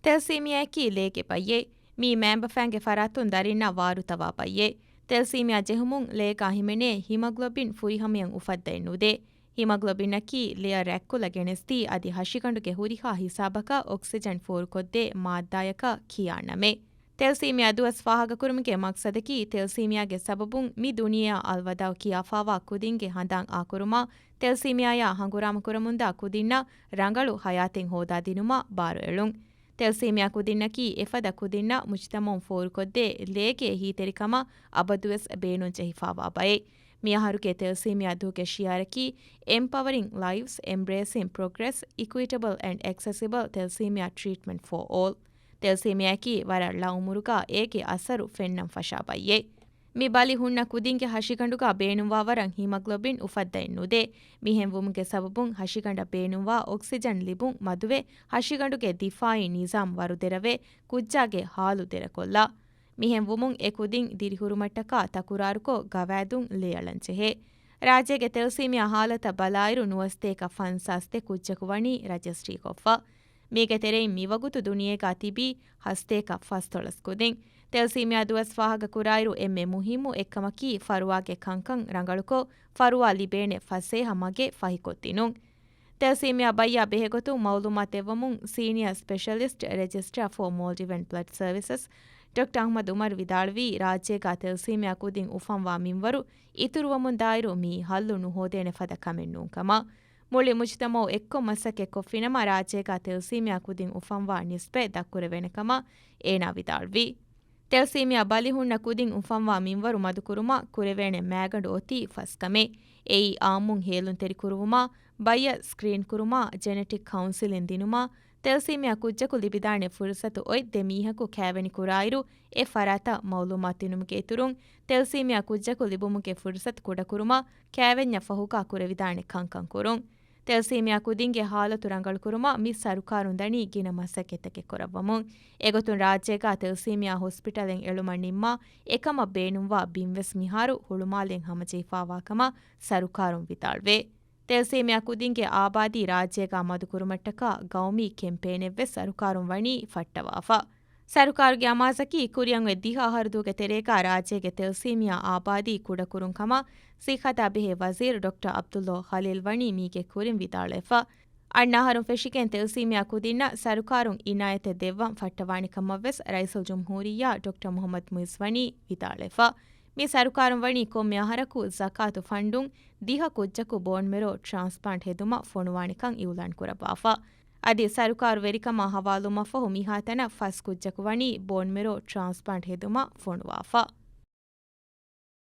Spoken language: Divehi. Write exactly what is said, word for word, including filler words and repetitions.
ތެލްސީމިއާއަކީ ލޭގެ ބައްޔެއް. މީ މައިންބަފައިންގެ ފަރާތުން ދަރިންނަށް ވާރުތަވާ ބައްޔެއް. ތެލްސީމިއާ ޖެހުމުން ލޭގަ ހިމެނޭ ހިމޮގްލޮބިން ފުރިހަމަޔަށް އުފައްދައެއް ނުދޭ. ހިމޮގްލޮބިނަކީ ލެޔަށް ރަތްކުލަ ގެނެސްދީ އަދި ހަށިގަނޑުގެ ހުރިހާ ހިސާބަކަށް އޮކްސިޖަން ފޯރުކޮށްދޭ މާއްދާޔަކަށް ކިޔާ ނަމެއް. ތެލްސީމިއާ ދުވަސް ފާހަގަކުރުމުގެ މަގްސަދަކީ ތެލްސީމިއާގެ ސަބަބުން މި ދުނިޔެއަށް އަލްވަދާޢު ކިޔާފާވާ ކުދިންގެ ހަނދާން އާކުރުމާ، ތެލްސީމިއާޔާ ހަނގުރާމަކުރަމުންދާ ކުދިންނަށް ރަނގަޅު ހަޔާތެއް ހޯދާދިނުމަށް ބާރުއެޅުން. ތެލްސީމިއާ ކުދިންނަކީ އެފަދަ ކުދިންނަށް މުޖުތަމަޢުން ފޯރުކޮށްދޭ ލޭގެ އެހީތެރިކަމަށް އަބަދުވެސް ބޭނުންޖެހިފާވާ ބައެއް. މިއަހަރުގެ ތެލްސީމިއާ ދުވަހުގެ ޝިޢާރަކީ Empowering Lives, Embracing Progress, Equitable and Accessible Thalassemia Treatment for All. ތެލްސީމިއާއަކީ ވަރަށް ޅަ އުމުރުގަ އޭގެ އަސަރު ފެންނަން ފަށާ ބައްޔެއް. މި ބަލި ހުންނަ ކުދިންގެ ހަށިގަނޑުގަ ބޭނުންވާވަރަށް ހިމޮގްލޮބިން އުފައްދައެއް ނުދޭ. މިހެންވުމުގެ ސަބަބުން ހަށިގަނޑަށް ބޭނުންވާ އޮކްސިޖަން ލިބުން މަދުވެ، ހަށިގަނޑުގެ ދިފާޢީ ނިޒާމް ވަރުދެރަވެ، ކުއްޖާގެ ހާލު ދެރަކޮށްލާ. މިހެންވުމުން އެ ކުދިން ދިރިހުރުމަށްޓަކާ ތަކުރާރުކޮށް ގަވާއިދުން ލެޔަޅަން ޖެހޭ. ރާއްޖޭގެ ތެލްސީމިއާ ހާލަތަށް ބަލާއިރު، ނުވަސަތޭކަ ފަންސާސް ތެއް ކުއްޖަކު ވަނީ ރަޖިސްޓްރީކޮށްފަ. މީގެ ތެރެއިން މިވަގުތު ދުނިޔޭގަ ތިބީ ހަސަތޭކަ ފަސްދޮޅަސް ކުދިން. ތެލްސީމިއާ ދުވަސް ފާހަގަކުރާއިރު، އެންމެ މުހިއްމު އެއްކަމަކީ ފަރުވާގެ ކަންކަން ރަނގަޅުކޮށް، ފަރުވާ ލިބޭނެ ފަސޭހަ މަގެއް ފަހިކޮށްދިނުން. ތެލްސީމިއާ ބައްޔާ ބެހޭގޮތުން މައުލޫމާތު ދެއްވަމުން، ސީނިއާ ސްޕެޝަލިސްޓް ރެޖިސްޓްރާ ފޯ މޯލްޑިވަން ބްލަޑް ސަރވިސަސް، ޑޮކްޓަރ އަޙްމަދު އުމަރު ވިދާޅުވީ، ރާއްޖޭގަ ތެލްސީމިއާ ކުދިން އުފަންވާ މިންވަރު އިތުރުވަމުންދާއިރު، މިއީ ހައްލު ނުހޯދޭނެ ފަދަ ކަމެއް ނޫންކަމަށް. މުޅި މުޖުތަމަޢު އެއްކޮށް މަސައްކަތްކޮށްފިނަމަ، ރާއްޖޭގަ ތެލްސީމިއާ ކުދިން އުފަންވާ ނިސްބަތް ދަށްކުރެވޭނެ ކަމަށް އޭނާ ވިދާޅުވީ. ތެލްސީމިއާ ބަލި ހުންނަ ކުދިން އުފަންވާ މިންވަރު މަދުކުރުމަށް ކުރެވޭނެ މައިގަނޑު އޮތީ ފަސް ކަމެއް. އެއީ އާއްމުން ހޭލުންތެރިކުރުވުމާ، ބައްޔަށް ސްކްރީން ކުރުމާ، ޖެނެޓިކް ކައުންސިލިން ދިނުމާ، ތެލްސީމިއާ ކުއްޖަކު ލިބިދާނެ ފުރުސަތު އޮތް ދެ މީހަކު ކައިވެނި ކުރާއިރު، އެ ފަރާތަށް މައުލޫމާތު ދިނުމުގެ އިތުރުން، ތެލްސީމިއާ ކުއްޖަކު ލިބުމުގެ ފުރުސަތު ކުޑަކުރުމަށް ކައިވެންޏަށް ފަހުގަ ކުރެވިދާނެ ކަންކަން ކުރުން. ތެލްސީމިއާ ކުދިންގެ ހާލަތު ރަނގަޅުކުރުމަށް މި ސަރުކާރުން ދަނީ ގިނަ މަސައްކަތްތަކެއް ކުރައްވަމުން. އެގޮތުން ރާއްޖޭގަ ތެލްސީމިއާ ހޮސްޕިޓަލެއް އެޅުމަށް ނިންމާ، އެކަމަށް ބޭނުންވާ ބިންވެސް މިހާރު ހުޅުމާލެއިން ހަމަޖެހިފާވާ ކަމަށް ސަރުކާރުން ވިދާޅުވޭ. ތެލްސީމިއާ ކުދިންގެ އާބާދީ ރާއްޖޭގަ މަދުކުރުމަށްޓަކާ ގައުމީ ކެމްޕޭނެއްވެސް ސަރުކާރުން ވަނީ ފައްޓަވާފަ. ސަރުކާރުގެ އަމާޒަކީ ކުރިއަށް އޮތް ދިހަ އަހަރު ދުވަހުގެ ތެރޭގަ ރާއްޖޭގެ ތެލްސީމިއާ އާބާދީ ކުޑަކުރުން ކަމަށް ސިއްހަތާ ބެހޭ ވަޒީރު ޑޮކްޓަރ ޢަބްދުﷲ ޚަލީލް ވަނީ މީގެ ކުރިން ވިދާޅުވެފަ. އަންނަ އަހަރުން ފެށިގެން ތެލްސީމިއާ ކުދިންނަށް ސަރުކާރުން އިނާޔަތެއް ދެއްވަން ފައްޓަވާނެ ކަމަށްވެސް ރައީސުލްޖުމްހޫރިއްޔާ ޑޮކްޓަރ މުޙައްމަދު މުޢިއްޒު ވަނީ ވިދާޅުވެފަ. މި ސަރުކާރުން ވަނީ ކޮންމެ އަހަރަކު ޒަކާތު ފަންޑުން ދިހަ ކުއްޖަކު ބޯންމެރޯ ޓްރާންސްޕްލާންޓް ހެދުމަށް ފޮނުވާނެކަން އިއުލާން ކުރައްވާފަ. އަދި ސަރުކާރު ވެރިކަމާ ހަވާލުވުމަށްފަހު މިހާތަނަށް ފަސް ކުއްޖަކު ވަނީ ބޯންމެރޯ ޓްރާންސްޕްލާންޓް ހެދުމަށް ފޮނުވާފަ.